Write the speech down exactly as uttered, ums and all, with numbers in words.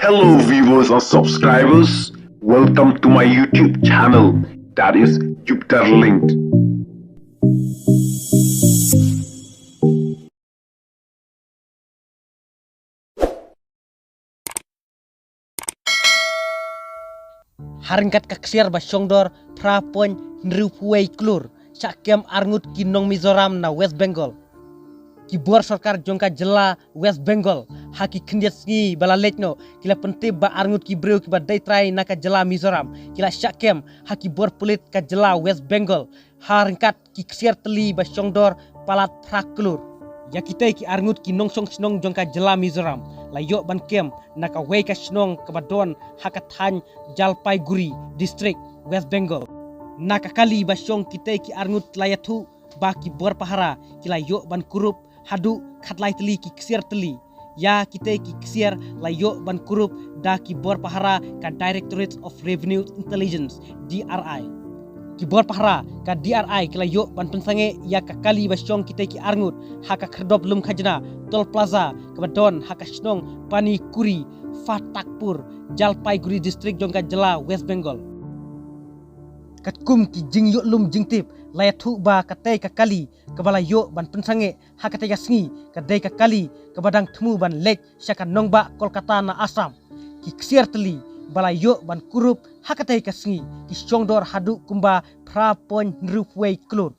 Hello viewers and subscribers, welcome to my YouTube channel, that is Jupiter Linked. Haryngkat ka ksiar ba shongdor phra point hynriewphew wei klur, shah kem arngut ki nong Mizoram na West Bengal. Ki bor sorkar jong ka jylla West Bengal, ha ki khyndiat sngi ba la leit noh, ki la pyntip ba arngut ki briew kiba dei trai na ka jylla Mizoram ki la shah kem ha ki bor pulit ka jylla West Bengal, haryngkat ki ksiar tylli ba shongdor palat phra klur. Ïa kitei ki arngut ki nongshong shnong jong ka jylla Mizoram la ïoh ban kem na kawei ka shnong kaba don ha ka thaiñ Jalpaiguri District, West Bengal. Na ka kali ba shong kitei ki arngut la ïathuh ba ki bor pahara ki la ïoh ban kurup haduh khatlai tylli ki ksiar tylli. Ïa kitei ki ksiar la ïoh ban kurup da ki bor pahara ka Directorate of Revenue Intelligence, D R I. Ki bor pahara ka D R I ki la ïoh ban pynsangeh ïa ka kali ba shong kitei ki arngut ha ka khyrdop lum khajna Toll Plaza kaba don ha ka shnong Panikuri, Fatakpur, Jalpaiguri District jong ka jylla West Bengal. Katkum ki jingïohlum jingtip, la ïathuh ba katei ka kali kaba la ïoh ban pynsangeh ha katei ka sngi ka dei ka kali kaba dang thmu ban leit sha ka nongbah Kolkata na Assam. Ki ksiar tylli ba la ïoh ban kurup ha katei ka sngi ki shongdor haduh kumba phra point hynriewphew wei klur.